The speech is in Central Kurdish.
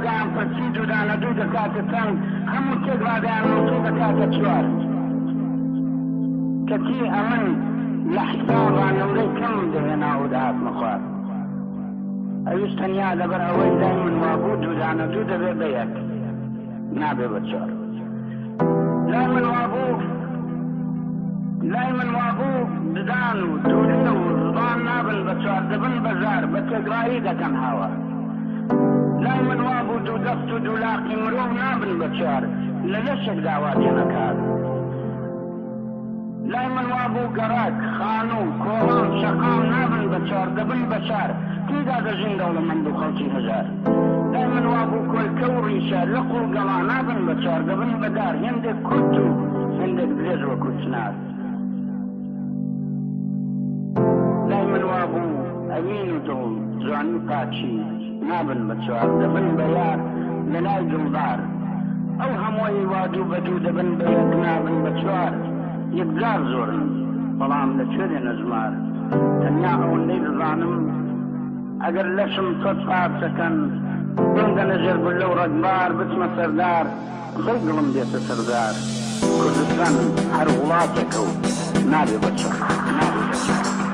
دەیانپرسی دوو دانە دوو دەکاتە چەند، هەموو تێکڕا دەیاننووسی دەکاتە چوار. کەچی ئەمن لە حیسابا نمرەی کەمم دەهێنا و دەهاتمە خوار. ئەویش تەنیا لەبەر ئەوەی لای من وابوو دوو دانە دوو دەبێ بە یەک، نابێ بە چوار. لای من وابوو لای من وابوو ددان و دوولێ و زبان نابن بە چوار دەبن بە زار بە تێکڕایی دەکەن هاوار. لای من وابوو دوو دەست و دوو لاقی مرۆڤ نابن بە چوار لە لەشێکدا وا دێنە کار. لای من وابوو گەڕەک، خانوو، کۆڵان، شەقام نابن بە چوار دەبن بە شار، تێیدا دەژین دەوڵەمەند و خەڵکی هەژار. لای من وابوو کۆلکە و ڕیشە، لق و گەڵا نابن بە چوار دەبن بە دار، هێندێک کورت و هێندێک درێژ وەکوو چنار. لای من وابوو ئەوین و دڵ، جوانی و پاکی نابن بە چوار دەبن بە یار لە لای دڵدار. ئەو هەمووەی وا دوو بە دوو دەبن بە یەک نابن بە چوار، یەکجار زۆرن بەڵام لە کوێ دێنە ژمار؟ تەنیا ئەوەندەی دەزانم ئەگەر لەشم سەد پارچە کەن، بمدەنە ژێر گوللە و ڕەگبار بچمە سەر دار، خۆی دڵم دێتە سەر زار. کوردستان هەر وڵاتێکە و نابێ بە چوار، نابێ بە چوار.